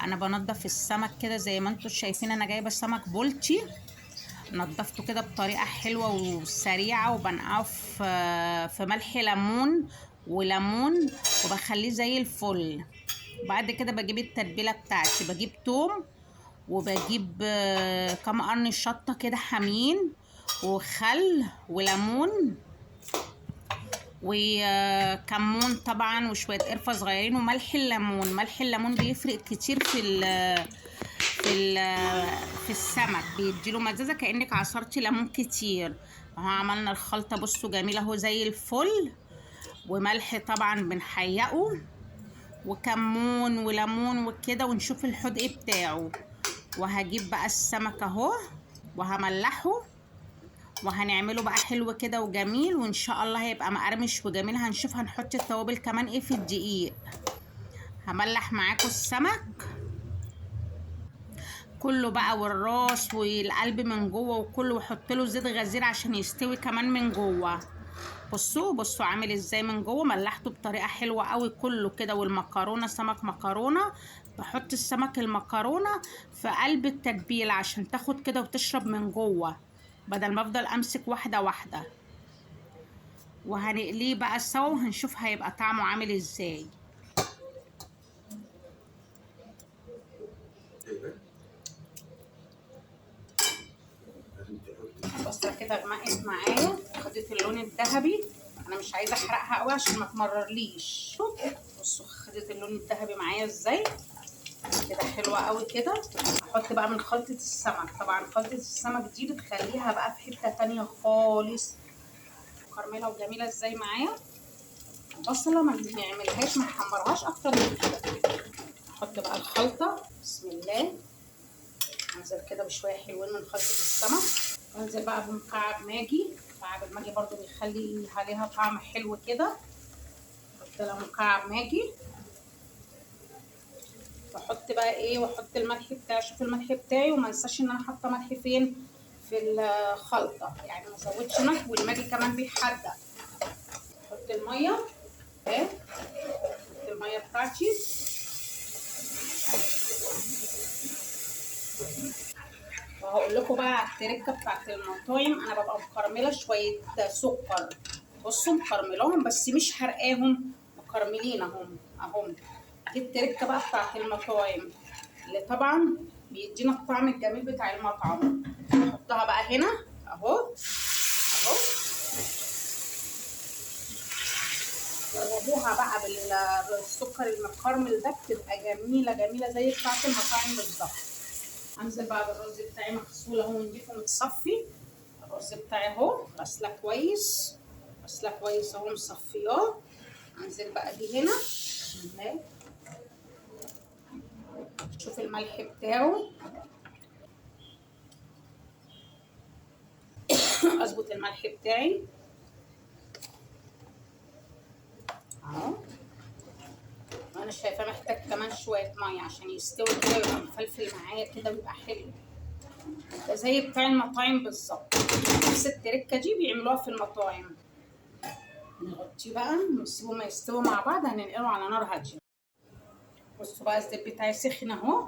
انا بنضف السمك كده زي ما انتم شايفين. انا جايبه سمك بولتي، نضفته كده بطريقة حلوة وسريعة، وبنقعه في ملح ليمون وليمون، وبخليه زي الفل. بعد كده بجيب التتبيله بتاعتي، بجيب توم وبجيب كام قرن شطه كده حامين، وخل وليمون وكمون طبعا، وشوية قرفه صغيرين، وملح الليمون. ملح الليمون بيفرق كتير في السمك، بيديله مزازه كانك عصرتي ليمون كتير. اهو عملنا الخلطة، بصوا جميلة اهو زي الفل. وملح طبعا بنحيقه، وكمون وليمون وكده، ونشوف الحدق بتاعه. وهجيب بقى السمك اهو وهملحه، وهنعمله بقى حلو كده وجميل، وان شاء الله هيبقى مقرمش وجميل. هنشوف هنحط التوابل كمان ايه في الدقيق. هملح معاكم السمك كله بقى، والراس والقلب من جوه وكله، واحط له زيت غزير عشان يستوي كمان من جوه. بصوا بصوا عامل ازاي من جوه، ملحته بطريقة حلوة قوي كله كده. والمكرونه سمك مكرونه، بحط السمك المكرونه في قلب التتبيله عشان تاخد كده وتشرب من جوه، بدل ما افضل امسك واحدة واحدة. وهنقليه بقى سوا وهنشوف هيبقى طعمه عامل ازاي. البصله كده غمقت معايا، خدت اللون الذهبي. انا مش عايزه احرقها قوي عشان ما تمررليش. بصوا خدت اللون الذهبي معايا ازاي كده، حلوة قوي كده. احط بقى من خلطه السمك. طبعا خلطه السمك دي بتخليها بقى في حتة تانية خالص، مكرمله وجميلة ازاي معايا. البصله ما بنعملهاش، ما نحمرهاش اكتر من كده. احط بقى الخلطة، بسم الله. انزل كده بشوية حلوين من خلطه السمك. انزل بقى بمكعب ماجي. مكعب الماجي برضو بيخلي عليها طعم حلو كده. احط لها مكعب ماجي. واحط بقى ايه، واحط الملح بتاعي. شوف الملح بتاعي، وما انساش ان انا حاطه ملح فين في الخلطة، يعني ما ازودش ملح. والماجي كمان بيحدق. احط المية اهي، احط المية بتاعتي. وهقول لكم بقى على التركة بتاعت المطاعم. انا ببقى مكرمله شوية سكر، بصوا مكرملاهم بس مش حرقاهم، مكرملين اهم اهم. دي التركة بقى بتاعت المطاعم اللي طبعا بيدينا الطعم الجميل بتاع المطعم. احطها بقى هنا اهو اهو. جربوها بقى بالسكر المكرمل ده، بتبقى جميلة جميلة زي بتاعت المطاعم بالظبط. انزل بقى بالرز بتاعي مغسول اهو ونضيفه متصفي. الرز بتاعي اهو غسله كويس، غسله كويس اهو مصفياه. انزل بقى بيه هنا، بسم الله. شوف الملح بتاعه، اظبط الملح بتاعي اهو. انا شايفاه محتاج كمان شوية مية عشان يستوي كده ويبقى مفلفل معايا كده ويبقى حلو. ده زي بتاع المطاعم بالظبط، نفس التركة دي بيعملوها في المطاعم. نغطيه بقى ونسيبه ما يستوي مع بعض. هننقله على نار هادية. بصوا بقى الزيت بتاعي سخن اهو.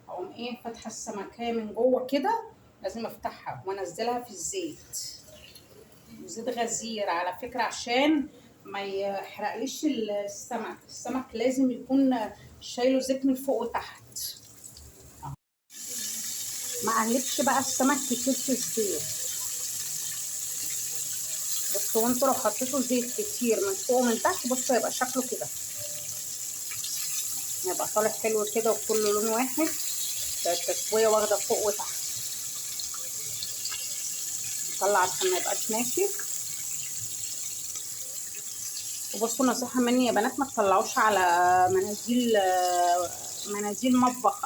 هقوم ايه، فاتحة السمكيه من جوه كده، لازم افتحها وانزلها في الزيت. وزيت غزير على فكرة عشان ما يحرقليش السمك. السمك لازم يكون شايله زيت من فوق وتحت. ما اقلبش بقى السمك كتير في الزيت. بصوا انتوا لو حطيتوا زيت كتير من فوق ومن تحت، بصوا هيبقى شكله كده، هيبقى طالع حلو كده وكله لون واحد. التسوية واخده فوق وتحت. نطلع عشان ما يبقاش ناشف. وبصوا نصيحة مني يا بنات، ما تطلعوش على مناديل مطبخ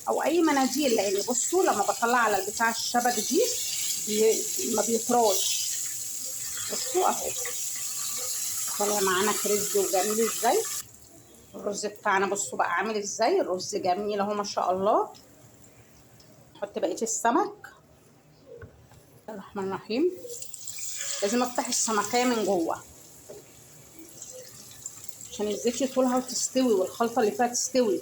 او اي مناديل، لان بصوا لما بطلع على البتاع الشبك دي ما بيطراش. بصوا اهو طالع معانا كريسبي وجميل ازاي. الرز بتاعنا بصوا بقى عامل ازاي، الرز جميل اهو ما شاء الله. نحط بقية السمك. الرحمن الرحيم. لازم افتح السمكيه من جوه. عشان الزيت يطولها وتستوي، والخلطه اللي فيها تستوي.